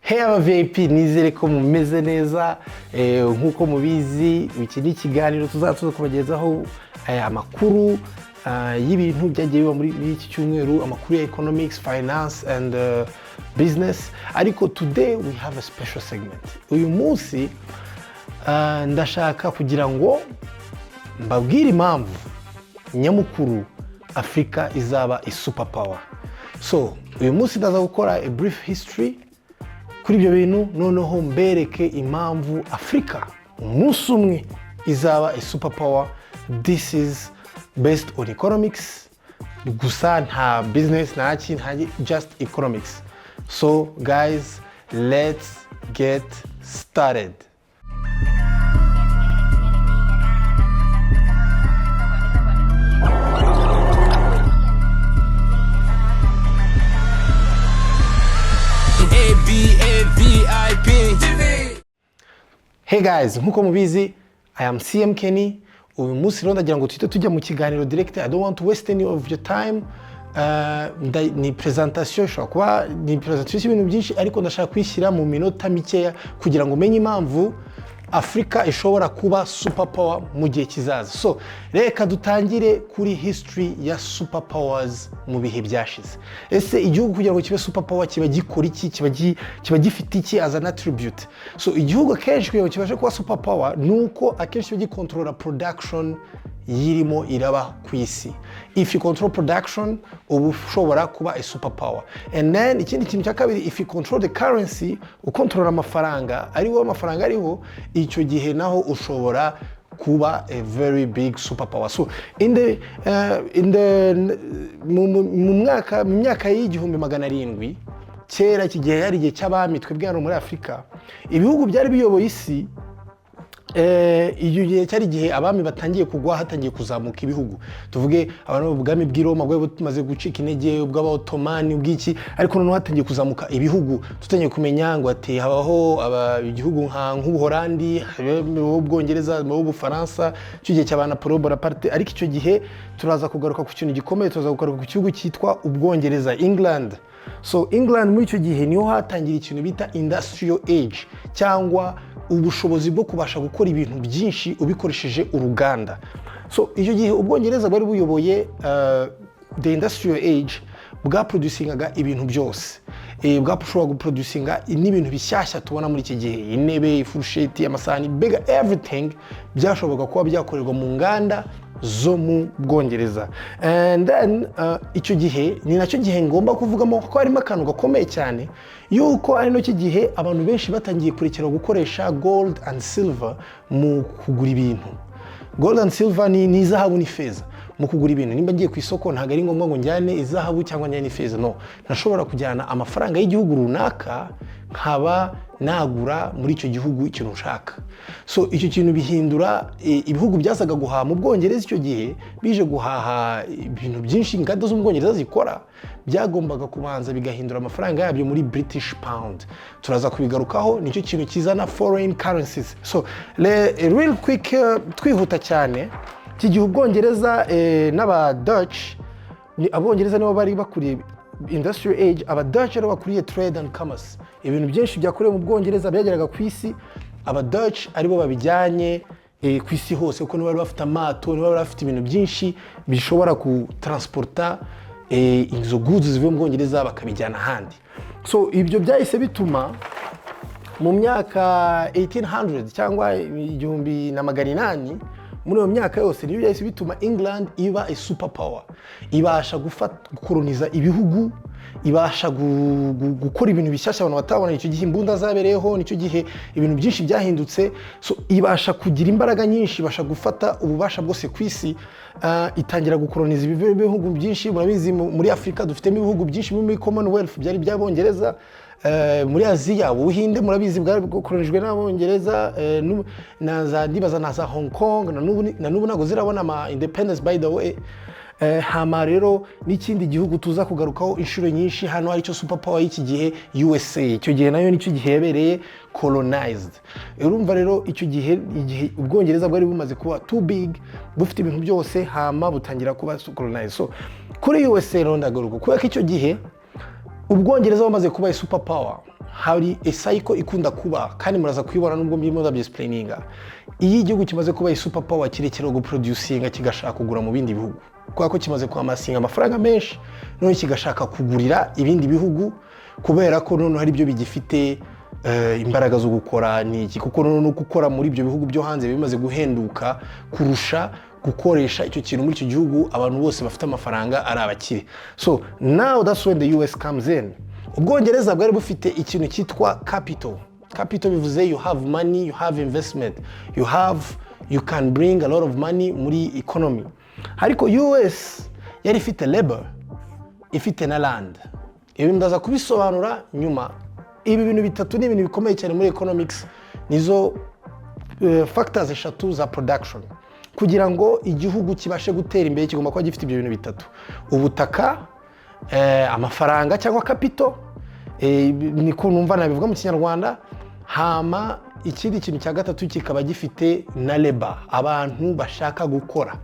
Hey aba VIP, nizere ko mumeze neza. Nk'uko mubizi, iki ni ikiganiro tuzaza kubagezaho amakuru y'ibintu byagiye biba muri iki cyumweru, amakuru ya economics, finance and business. Ariko today we have a special segment. Uyu munsi ndashaka kugira ngo mbabwire impamvu nyamukuru Afurika izaba i super power. So uyu munsi ndaza gukora a brief history kuri ibyo bintu, noneho mbereke impamvu Afurika umunsi umwe izaba a super power. This is based on economics gusa, nta business, nta ki, nta just economics. So guys, let's get started. A B A V I P. Hey guys, nkuko mubizi, I am CM Kenny. Uyu munsi rero ndagira ngo tuhite tujya mu kiganiro direct. I don't want to waste any of your time. Ni presentation, ishobora kuba ni presentation y'ibintu byinshi, ariko ndashaka kuyishyira mu minota mikeya kugira ngo umenye impamvu Afurika ishobora kuba super power mu gihe kizaza. So reka dutangire kuri history ya super powers mu bihe byashize. Ese igihugu kugira ngo kibe super power kiba gikora iki? Kiba gifite iki as an attribute? So igihugu akenshi kugira ngo kibashe kuba super power ni uko akenshi kiba gikontorora production yirimo iraba ku isi. If you control production, uba ushobora kuba a super power. And then ikindi kintu cya kabiri, if you control the currency, ukontorora amafaranga ariwo, amafaranga ariho, icyo gihe naho ushobora kuba a very big super power. So in the mu myaka y'1700, kera, iki gihe yari igihe cy'abami. Twebwe hano muri Afurika, ibihugu byari biyoboye isi, iyo gihe cyari igihe abami batangiye kugwa, hatangiye kuzamuka ibihugu. Tuvuge abantu ubwami bw'i Roma bwari bumaze gucika intege, ubw'Abaotomani, ubw'iki, ariko noneho hatangiye kuzamuka ibihugu. Tutangiye kumenya ngo ati habaho igihugu nk'Ubuholandi, habaho Ubwongereza, habaho Ubufaransa, icyo gihe cya Napoleon Bonaparte. Ariko icyo gihe turaza kugaruka ku kintu gikomeye, turaza kugaruka ku gihugu cyitwa Ubwongereza, England. So England muri icyo gihe niho hatangira ikintu bita industrial age, cyangwa ubushobozi bwo kubasha gukora ibintu byinshi ubikoresheje uruganda. So icyo gihe Ubwongereza bwari buyoboye the industrial age, bwaproducingaga ibintu byose. Bwashobora guproducinga n'ibintu bishyashya tubona muri iki gihe: intebe, ifurusheti, amasahani, mbega everything byashoboraga kuba byakorerwa mu nganda zo mu Bwongereza. And then icyo gihe ni nacyo gihe ngomba kuvugamo ko harimo akantu gakomeye cyane, yuko ari nacyo gihe abantu benshi batangiye kurekera gukoresha gold and silver mu kugura ibintu. Gold and silver ni izahabu n'ifeza. Mu kugura ibintu, nimba ngiye ku isoko, ntabwo ari ngombwa ngo njyane izahabu cyangwa njyane ifeza. No, ntashobora kujyana amafaranga y'igihugu runaka, nkaba nagura muri icyo gihugu ikintu nshaka. So icyo kintu bihindura ibihugu byazaga guhaha mu Bwongereza icyo gihe, bije guhaha ibintu byinshi inganda zo mu Bwongereza zikora, byagombaga kubanza bigahindura amafaranga yabyo muri British pound. Turaza kubigarukaho, nicyo kintu kizana foreign currencies. So real quick, twihuta cyane, iki gihe Ubwongereza n'aba Dutch, ni Abongereza nibo bari bakuriye industrial age, aba Dutch rero bakuriye trade and commerce. Ibintu byinshi byakorewe mu Bwongereza byageraga ku isi, aba Dutch aribo babijyanye ku isi hose, kuko nibo bari bafite amato, nibo bari bafite ibintu byinshi bishobora gutransporta izo goods zivuye mu Bwongereza bakabijyana ahandi. So ibyo byahise bituma mu myaka 1800 cyangwa 1800, muri iyo myaka yose, niyo byahise bituma England iba a super power, ibasha gukoloniza ibihugu, ibasha gukora ibintu bishyashya abantu batabona. Icyo gihe imbunda zabereyeho, nicyo gihe ibintu byinshi byahindutse. So ibasha kugira imbaraga nyinshi, ibasha gufata ububasha bwose ku isi, itangira gukoloniza ibihugu byinshi. Murabizi, muri Afurika dufitemo ibihugu byinshi muri Commonwealth byari iby'Abongereza. Muri Aziya, Ubuhinde murabizi bwari bukolonijwe n'Abongereza, na za, ndibaza na za Hong Kong, na n'ubu ntabwo zirabona ama independence, by the way. Hama rero n'ikindi gihugu tuza kugarukaho inshuro nyinshi hano, aricyo super power y'iki gihe, USA, icyo gihe nayo nicyo gihe yabereye colonized. Urumva rero icyo gihe, igihe Ubwongereza bwari bumaze kuba too big, bufite ibintu byose, hama butangira kuba colonized. So kuri USA rero ndagaruka kubera ko icyo gihe Ubwongereza bumaze kuba super power, hari a cycle ikunda kuba, kandi muraza kuyibona nubwo mbirimo ndabyexplaininga. Iyo igihugu kimaze kuba super power, kirekera guproducinga, kigashaka kugura mu bindi bihugu, kubera ko kimaze kwamassinga amafaranga menshi, none kigashaka kugurira ibindi bihugu, kubera ko noneho hari ibyo bigifite imbaraga zo gukora niki, kuko noneho no gukora muri ibyo bihugu byo hanze bimaze guhenduka kurusha gukoresha icyo kintu muri icyo gihugu abantu bose bafite amafaranga ari abakire. So now that's when the US comes in. Ubwongereza bwari bufite ikintu cyitwa capital. Capital bivuze you have money, you have investment, you can bring a lot of money muri economy. Ariko US yari ifite labor, ifite na land. Ibi ndaza kubisobanura nyuma. Ibi bintu bitatu ni ibintu bikomeye cyane muri economics, nizo factors eshatu za production. Kugira ngo igihugu kibashe gutera imbere, kigomba kuba gifite ibyo bintu bitatu: ubutaka, amafaranga cyangwa capital, niko numva nabivuga mu Kinyarwanda. Hama ikindi kintu cya gatatu kikaba gifite na labor, abantu bashaka gukora,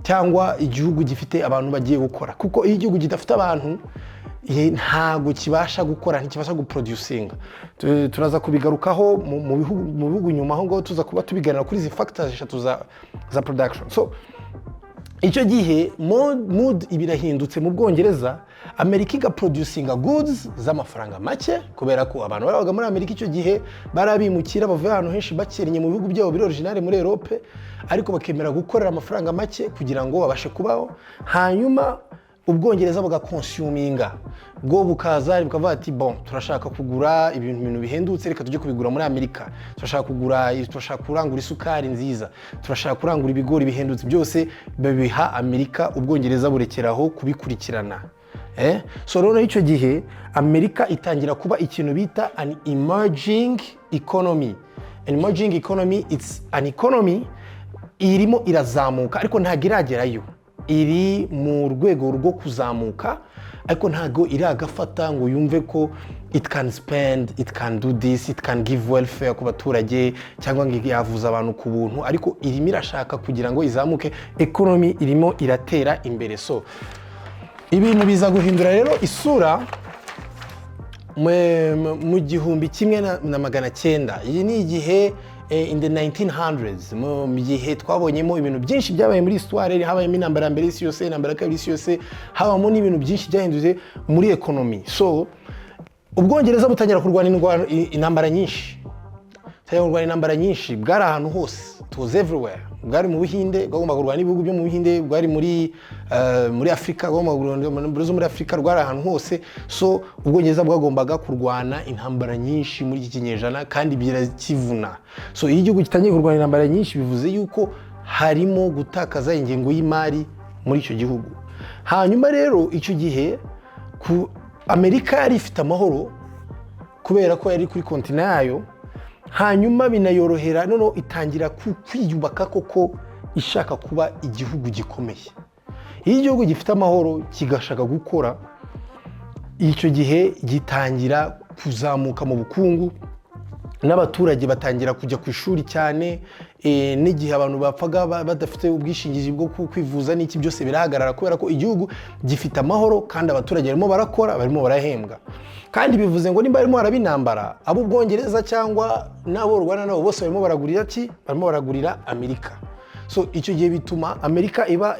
cyangwa igihugu gifite abantu bagiye gukora, kuko iyo igihugu kidafite abantu, ntabwo kibasha gukora, ntikibasha guproducinga. Turaza kubigarukaho mu bihugu nyuma aho ngaho, tuza kuba tubiganira kuri izi factors eshatu za production. So icyo gihe mood iba irahindutse mu Bwongereza. Amerika igaproducinga goods z'amafaranga make, kubera ko abantu babaga muri Amerika icyo gihe bari abimukira bavuye ahantu henshi, bakennye mu bihugu byabo biri original muri Europe, ariko bakemera gukorera amafaranga make kugira ngo babashe kubaho. Hanyuma Ubwongereza bugaconsuminga, bwo bukaza bukavuga ati: "Bon, turashaka kugura ibintu bihendutse, reka tujye kubigura muri Amerika. Turashaka kugura, turashaka kurangura isukari nziza, turashaka kurangura ibigori bihendutse." Byose babiha Amerika, Ubwongereza burekeraho kubikurikirana. So rero icyo gihe Amerika itangira kuba ikintu bita an emerging economy. An emerging economy, it's an economy irimo irazamuka, ariko ntabwo iragerayo. Iri mu rwego rwo kuzamuka, ariko ntabwo iragafata ngo yumve ko it can spend, it can do this, it can give welfare ku baturage, cyangwa ngo yavuza abantu ku buntu. Ariko irimo irashaka kugira ngo izamuke, economy irimo iratera imbere. So ibintu biza guhindura rero isura mu 1900. Iyi ni igihe in the 1900s, mu gihe twabonyemo ibintu byinshi byabaye muri histoire. Habayemo intambara ya mbere y'isi yose, intambara ya kabiri y'isi yose, habamo n'ibintu byinshi byahindutse muri economy. So Ubwongereza butangira kurwana intambara nyinshi, butangira kurwana intambara nyinshi. Bwari ahantu hose, it was everywhere. Bwari mu Buhinde, bwagombaga kurwana n'ibihugu byo mu Buhinde. Bwari muri Afurika, bwagombaga kurwana intambara zo muri Afurika. Rwari ahantu hose. So Ubwongereza bwagombaga kurwana intambara nyinshi muri iki kinyejana, kandi birakivuna. So iyo igihugu gitangiye kurwana intambara nyinshi, bivuze yuko harimo gutakaza ingengo y'imari muri icyo gihugu. Hanyuma rero icyo gihe ku Amerika yari ifite amahoro, kubera ko yari kuri continent yayo. Hanyuma binayorohera, noneho itangira kwiyubaka koko, ishaka kuba igihugu gikomeye. Iyo igihugu gifite amahoro kigashaka gukora, icyo gihe gitangira kuzamuka mu bukungu, n'abaturage batangira kujya ku ishuri cyane, n'igihe abantu bapfaga badafite ubwishingizi bwo kwivuza n'iki, byose birahagarara, kubera ko igihugu gifite amahoro kandi abaturage barimo barakora, barimo barahembwa. Kandi bivuze ngo nimba barimo baraba intambara, ab'Ubwongereza cyangwa n'abo rwanda nabo bose barimo baragurira ki? Barimo baragurira Amerika. So icyo gihe bituma Amerika iba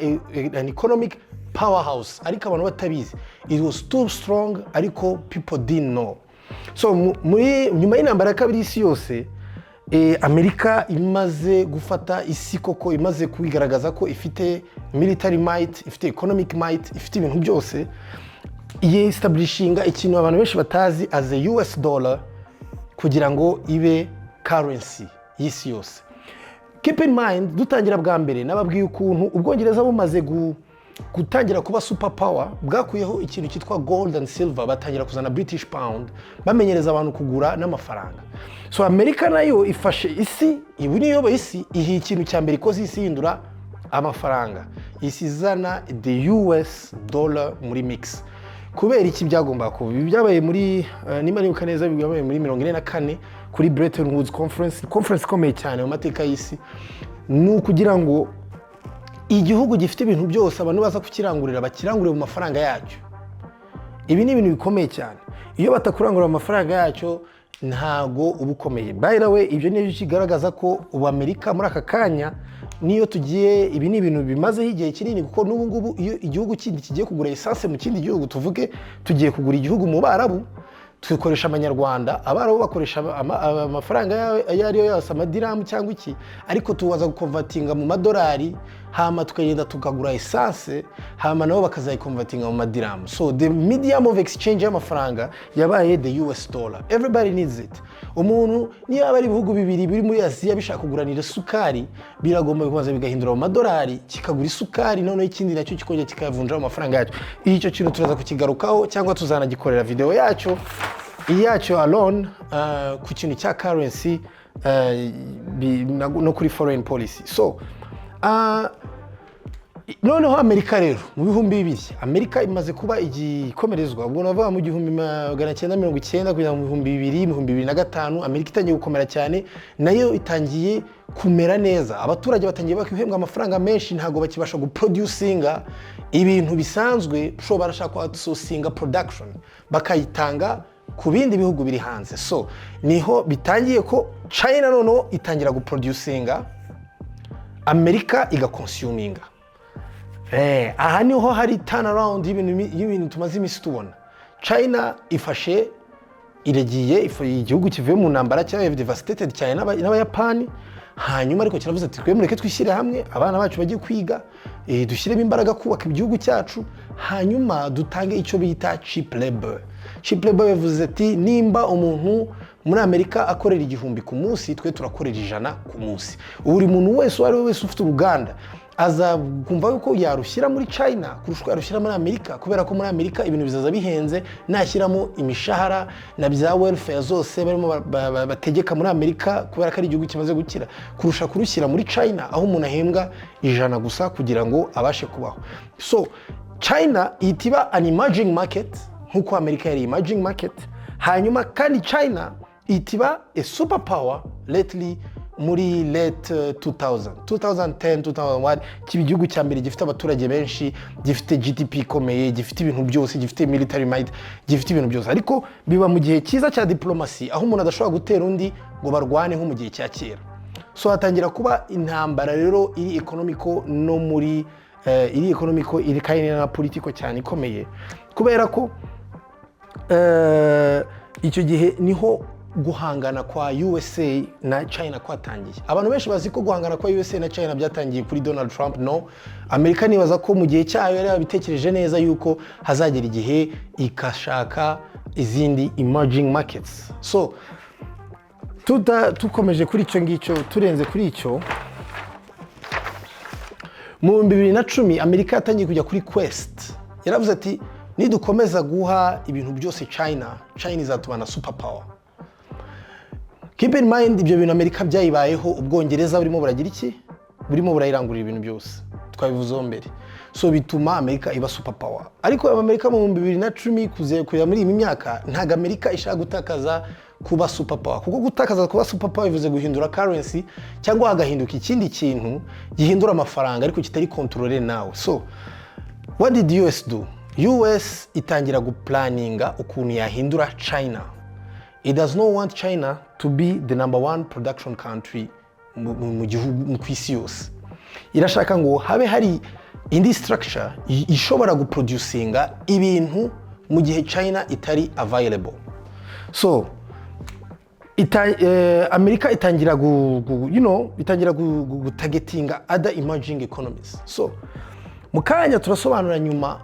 an economic powerhouse, ariko abantu batabizi. It was too strong, ariko people didn't know. So muri nyuma y'intambara ya kabiri y'isi yose, Amerika imaze gufata isi koko, imaze kwigaragaza ko ifite military might, ifite economic might, ifite ibintu byose, yestablishinga ikintu abantu benshi batazi as a US dollar, kugira ngo ibe currency y'isi yose. Keep in mind, dutangira bwa mbere nababwiye ukuntu Ubwongereza bumaze gutangira kuba super power, bwakuyeho ikintu cyitwa gold and silver, batangira kuzana British pound, bamenyereza abantu kugura n'amafaranga. So Amerika nayo ifashe isi, ibu niyo isi iha ikintu cya mbere ikoze, isi ihindura amafaranga, isi izana the US dollar muri mix. Kubera iki byagombaga kuba? Ibi byabaye muri niba nibuka neza, byabaye muri 44 kuri Bretton Woods Conference, conference ikomeye cyane mu mateka y'isi. Ni ukugira ngo igihugu gifite ibintu byose, abantu baza kukirangurira bakirangurire mu mafaranga yacyo. Ibi ni ibintu bikomeye cyane. Iyo batakurangurira amafaranga yacyo, ntago uba ukomeye. By the way, ibyo ni byo kigaragaza ko ubu Amerika muri aka kanya niyo tugiye. Ibi ni ibintu bimazeho igihe kinini, kuko n'ubu ngubu iyo igihugu kindi kigiye kugura essence mu kindi gihugu, tuvuge tugiye kugura igihugu mu Barabu, twikoresha amanyarwanda, Abarabu bakoresha amafaranga ayo ariyo yose, amadiramu cyangwa iki, ariko tubaza guconvertinga mu madolari, hama tukagenda tukagura essence, hama nabo bakazayiconvertinga mu madiramu. So the medium of exchange y'amafaranga yabaye the US dollar. Everybody needs it. Umuntu niyo yaba ari ibihugu bibiri biri muri Aziya bishaka kuguranira isukari, biragomba kubanza bigahindura mu madolari, kikagura isukari, noneho ikindi nacyo kikongera kikayavunja mu mafaranga yacyo. Icyo kintu turaza kukigarukaho cyangwa tuzanagikorera video yacyo iyacyo alone, ku kintu cya currency, no kuri foreign policy. So noneho Amerika rero mu 2000, Amerika imaze kuba igikomerezwa. Ubwo navuga mu 1990 kugeza mu 2000, 2005, Amerika itangiye gukomera cyane, nayo itangiye kumera neza. Abaturage batangiye guhembwa amafaranga menshi, ntabwo bakibasha guproducinga ibintu bisanzwe, so barashaka outsourcinga production, bakayitanga ku bindi bihugu biri hanze. So niho bitangiye ko China noneho itangira guproducinga, Amerika igaconsuminga. Aha niho hari turnaround y'ibintu tumaze iminsi tubona. China ifashe iragiye, igihugu kivuye mu ntambara cyabaye devastated cyane n'Abayapani, hanyuma ariko kiravuze ati: "Twe mureke twishyire hamwe, abana bacu bajye kwiga, dushyiremo imbaraga kubaka igihugu cyacu, hanyuma dutange icyo bita cheap labor." Cheap labor bivuze ati nimba umuntu muri Amerika akorera 1000 ku munsi, twe turakorera 100 ku munsi. Buri muntu wese, uwo ari we wese ufite uruganda, aza kumva yuko yarushyira muri China kurusha uko yarushyira muri Amerika, kubera ko muri Amerika ibintu bizaza bihenze, nashyiramo imishahara na bya welfare zose barimo bategeka muri Amerika, kubera ko ari igihugu kimaze gukira, kurusha kurushyira muri China aho umuntu ahembwa 100 gusa kugira ngo abashe kubaho. So China ihita iba an emerging market nk'uko Amerika yari emerging market. Hanyuma kandi China ihita iba a super power lately, muri late 2000, 2010, 2001, kiba igihugu cya mbere gifite abaturage benshi, gifite GDP ikomeye, gifite ibintu byose, gifite military might, gifite ibintu byose. Ariko biba mu gihe cyiza cya diplomasi, aho umuntu adashobora gutera undi ngo barwane nko mu gihe cya kera. So hatangira kuba intambara rero iri economical no muri iri economical, iri kandi na political cyane ikomeye, kubera ko icyo gihe niho guhangana kwa USA na China kwatangiye. Abantu benshi bazi ko guhangana kwa USA na China byatangiye kuri Donald Trump. No, Amerika nibaza ko mu gihe cyayo yari yabitekereje neza yuko hazagera igihe ikashaka izindi emerging markets. So tukomeje kuri icyo ngicyo, turenze kuri icyo, mu 2010 Amerika yatangiye kujya kuri quest. Yaravuze ati: "Nidukomeza guha ibintu byose China, China izatubana super power." Keep in mind, ibyo bintu Amerika byayibayeho Ubwongereza burimo buragira iki? Burimo burayirangurira ibintu byose, twabivuzeho mbere. So bituma Amerika iba super power. Ariko Amerika mu 2010 kugera muri iyi myaka, ntabwo Amerika ishaka gutakaza kuba super power, kuko gutakaza kuba super power bivuze guhindura currency cyangwa hagahinduka ikindi kintu gihindura amafaranga ariko kitari contrôlé nawe. So what did US do? US itangira guplaninga ukuntu yahindura China. It does not want China to be the number one production country mu gihugu, ku isi yose. Irashaka ngo habe hari indi structure ishobora guproducinga ibintu mu gihe China itari available. So Amerika itangira gu, gu, you know, itangira gutargetinga other emerging economies. So mu kanya turasobanura nyuma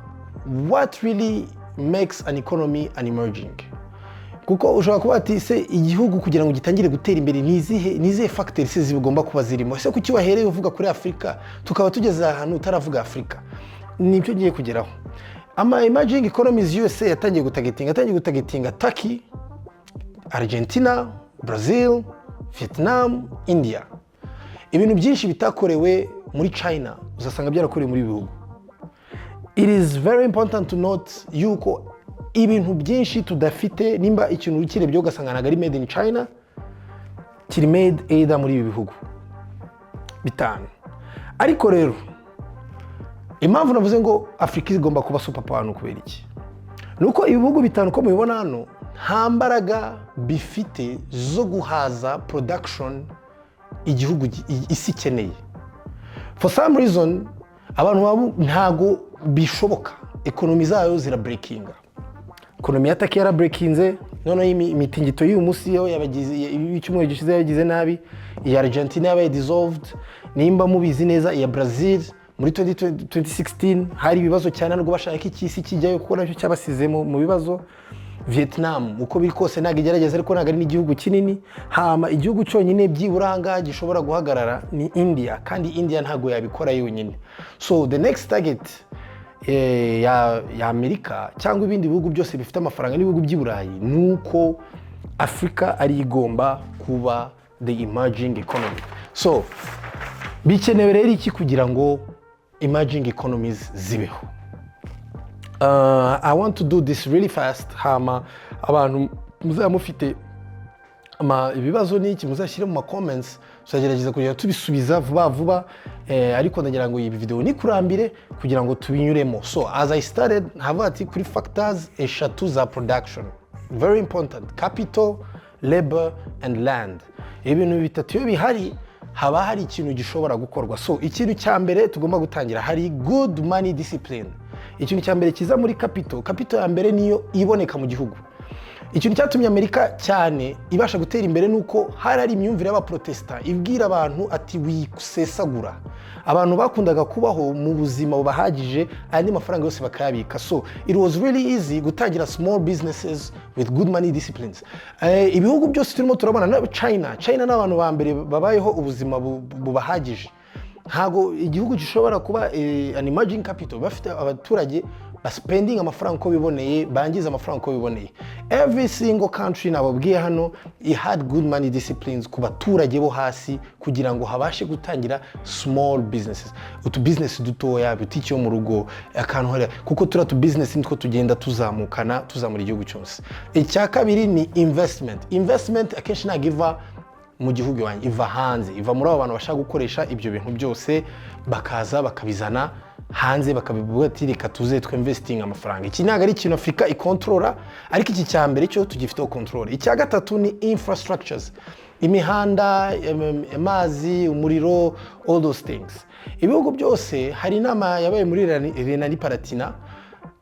what really makes an economy an emerging, kuko ushobora kuba ati: "Se igihugu kugira ngo gitangire gutera imbere, ni izihe factors se zigomba kuba zirimo? Ese kuki wahereye uvuga kuri Afurika, tukaba tugeze ahantu utaravuga Afurika?" Nibyo ngiye kugeraho. Ama emerging economies USA yatangiye gutargetinga Turkey, Argentina, Brazil, Vietnam, India. Ibintu byinshi bitakorewe muri China uzasanga byarakorewe muri ibi bihugu. It is very important to note yuko ibintu byinshi tudafite, nimba ikintu ukirebye ugasanga ntabwo ari made in China, kiri made either muri ibi bihugu bitanu. Ariko rero impamvu navuze ngo Afurika igomba kuba super power ni ukubera iki? Ni uko ibihugu bitanu, uko mubibona hano, nta mbaraga bifite zo guhaza production igihugu isi ikeneye. For some reason, abantu babo ntago bishoboka, economy zayo zirabreakinga. Economy ya Turkey yarabreakinze, noneho imitingito y'uyu munsi yo yabagize, icyumweru gishize yabagize nabi. Iya Argentina yabaye dissolved, nimba mubizi neza. Iya Brazil muri 2020, 2016 hari ibibazo cyane, nubwo bashaka ko icy'isi kijyayo kuko nacyo cyabasize mu bibazo. Vietnam, uko biri kose, ntabwo igerageza, ariko ntabwo ari n'igihugu kinini. Hama igihugu cyonyine byibura aha ngaha gishobora guhagarara ni India, kandi India ntabwo yabikora yonyine. So the next target ya Amerika cyangwa ibindi bihugu byose bifite amafaranga n'ibihugu by'i Burayi ni uko Afurika ari igomba kuba the emerging economy. So bikenewe rero iki kugira ngo emerging economies zibeho? I want to do this really fast. Hama abantu muzaba mufite ibibazo n'iki, muzashyire mu ma comments, tuzagerageza kugenda tubisubiza vuba vuba. Ariko ndagira ngo iyi video nikurambire kugira ngo tubinyuremo. So as I started, havuga ati kuri factors eshatu za production, very important: capital, labor and land. Ibintu bitatu iyo bihari, haba hari ikintu gishobora gukorwa. So ikintu cya mbere tugomba gutangira, hari good money discipline. Ikintu cya mbere kiza muri capital, capital ya mbere niyo iboneka mu gihugu. Ikintu cyatumye Amerika cyane ibasha gutera imbere ni uko hari imyumvire y'abaprotesita ibwira abantu ati "Wisesagura." Abantu bakundaga kubaho mu buzima bubahagije, andi mafaranga yose bakayabika. So it was really easy gutangira small businesses with good money disciplines. Ibihugu byose turimo turabona na China, China ni abantu ba mbere babayeho ubuzima bubahagije. Ntabwo igihugu gishobora kuba an emerging capital bafite abaturage baspending amafaranga uko biboneye, bangiza amafaranga uko biboneye. Every single country nababwiye hano, it had good money disciplines ku baturage bo hasi kugira ngo habashe gutangira small businesses, utu business dutoya, butiki yo mu rugo, akantu hariya, kuko turiya tu business nitwo tugenda tuzamukana, tuzamura igihugu cyose. Icya kabiri ni investment. Investment akenshi ntabwo iva mu gihugu iwanjye, iva hanze, iva muri abo bantu bashaka gukoresha ibyo bintu byose, bakaza bakabizana hanze, bakabivuga ati "Reka tuze twinvestinga amafaranga." Iki ntabwo ari ikintu Afurika ikontorora, ariko iki cya mbere cyo tugifiteho control. Icya gatatu ni infrastructures: imihanda, amazi, umuriro, all those things. Ibihugu byose, hari inama yabaye muri Rhénanie-Palatinat,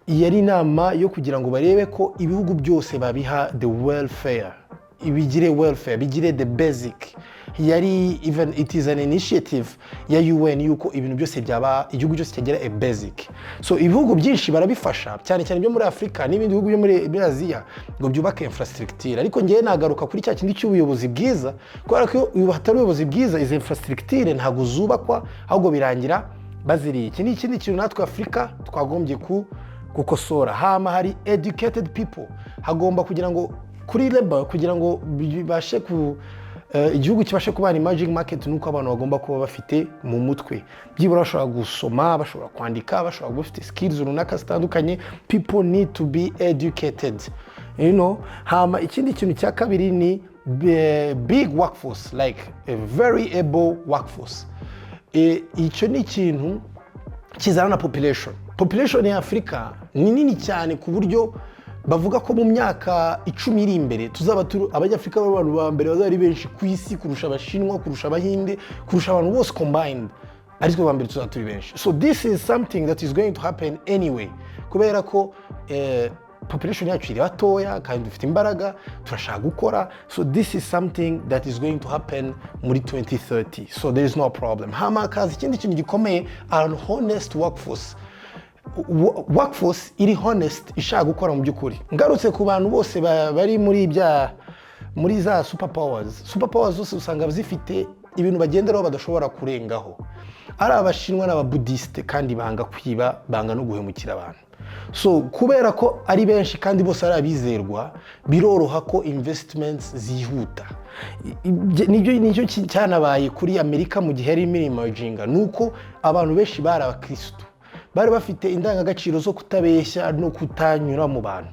yari inama yo kugira ngo barebe ko ibihugu byose babiha the welfare, bigire welfare, bigire the basic. Yari even, it is an initiative ya UN yuko ibintu byose byaba, igihugu cyose cyagira a basic. So ibihugu byinshi barabifasha, cyane cyane byo muri Afurika n'ibindi bihugu byo muri Aziya, ngo byubake infrastructure. Ariko ngewe nagaruka kuri cya kindi cy'ubuyobozi bwiza, kubera ko iyo hatari ubuyobozi bwiza, izi infrastructure ntabwo zubakwa, ahubwo birangira baziriye. Iki ni ikindi kintu natwe Afurika twagombye ku gukosora. Hama hari educated people. Hagomba kugira ngo kuri labor, kugira ngo bibashe ku igihugu kibashe kuba an emerging market, nuko abantu bagomba kuba bafite mu mutwe byibura bashobora gusoma, bashobora kwandika, bashobora kuba bafite skills runaka zitandukanye. People need to be educated. Hama ikindi kintu cya kabiri ni big workforce, like a very able workforce. Icyo ni ikintu kizana na population. Population ya Afurika ni nini cyane, ku buryo bavuga ko mu myaka 10 iri imbere tuzaba turi Abanyafurika b'abantu ba mbere bazaba ari benshi ku isi kurusha Abashinwa, kurusha Abahinde, kurusha abantu bose combined, aritwe ba mbere tuzaba turi benshi. So this is something that is going to happen anyway, kubera ko population yacu iri batoya kandi dufite imbaraga, turashaka gukora. So this is something that is going to happen muri 2030, so there is no problem. Hama hakaza ikindi kintu gikomeye, an honest workforce. Workforce iri honest, ishaka gukora mu by'ukuri. Ngarutse ku bantu bose bari muri bya, muri za super powers, super powers zose usanga zifite ibintu bagenderaho badashobora kurengaho. Ari Abashinwa n'Ababudisite, kandi banga kwiba, banga no guhemukira abantu. So kubera ko ari benshi kandi bose ari abizerwa, biroroha ko investments zihuta. Nibyo cyanabaye kuri Amerika mu gihe yari irimo emerginga, ni uko abantu benshi bari abakirisitu, bari bafite indangagaciro zo kutabeshya no kutanyura mu bantu.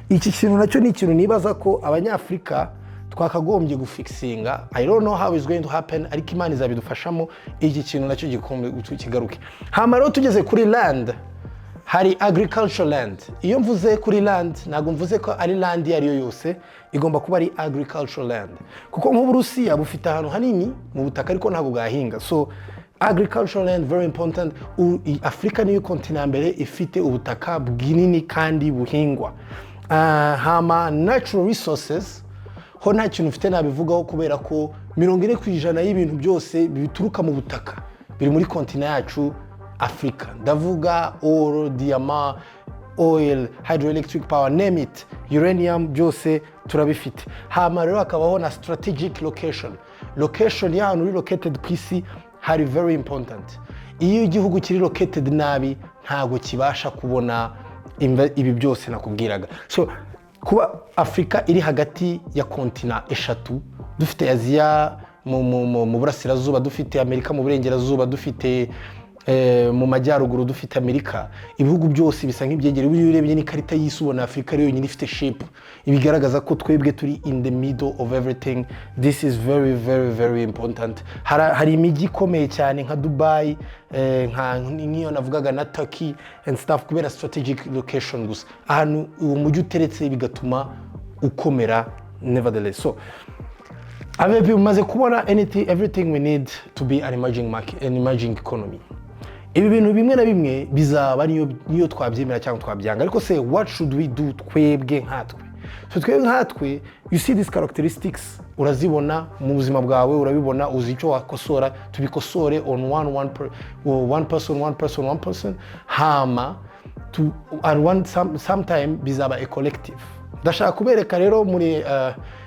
Iki kintu nacyo ni ikintu nibaza ko Abanyafurika twakagombye gufixinga. I don't know how is going to happen, ariko Imana izabidufashamo, iki kintu nacyo gikombe kigaruke. Hama rero tugeze kuri land. Hari agriculture land. Iyo mvuze kuri land, ntabwo mvuze ko ari land iyo ari yo yose, igomba kuba ari agricultural land, kuko nk'Uburusiya bufite ahantu hanini mu butaka ariko ntabwo bwahinga. So agricultural land, very important. Afurika niyo continent ya mbere ifite ubutaka bwinini kandi buhingwa. Hama natural resources ho nta kintu mfite nabivugaho, kubera ko 40% y'ibintu byose bituruka mu butaka biri muri continent yacu Afurika. Ndavuga oro, diyama, oil, hydroelectric power, name it, uranium, byose turabifite. Hama rero hakabaho na strategic location. Location y'ahantu uri located ku isi hari very important. Iyo igihugu kiri located nabi, ntabwo kibasha kubona ibi byose nakubwiraga. So kuba Afurika iri hagati ya continent eshatu, dufite Aziya mu burasirazuba, dufite Amerika mu burengerazuba, dufite mu majyaruguru dufite Amerika, ibihugu byose bisa nk'ibyegereye. Iyo urebye n'ikarita y'isi, ubona Afurika ari yonyine ifite shape ibigaragaza ko twebwe turi in the middle of everything. This is very, very, very important. Hari imijyi ikomeye cyane nka Dubai, nk'iyo navugaga na Turkey and stuff, kubera strategic location gusa, ahantu uwo mujyi uteretse bigatuma ukomera nevertheless. So abebi, umaze kubona anything, everything we need to be an emerging market, an emerging economy. Ibi bintu bimwe na bimwe bizaba niyo twabyemera cyangwa twabyanga. Ariko se what should we do twebwe nkatwe? So twebwe nkatwe, you see these characteristics, urazibona mu buzima bwawe, urabibona, uzi icyo wakosora, tubikosore on one, one, per, one person, one person, one person. Hama to, and one, sometime bizaba a collective. Ndashaka kubereka rero muri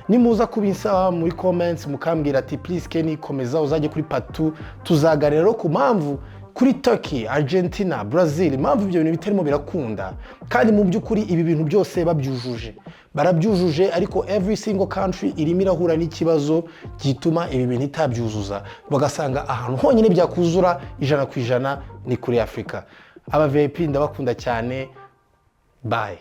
nimuza kubinsaba muri comments, mukambwira ati: "Please Kenny, komeza uzajye kuri part 2." Tuzaganira rero ku mpamvu kuri Turkey, Argentina, Brazil, impamvu ibyo bintu bitarimo birakunda, kandi mu by'ukuri ibi bintu byose babyujuje, barabyujuje, ariko every single country irimo irahura n'ikibazo gituma ibi bintu itabyuzuza, bagasanga ahantu honyine byakuzura 100% ni kuri Afurika. Aba VIP, ndabakunda cyane, bye.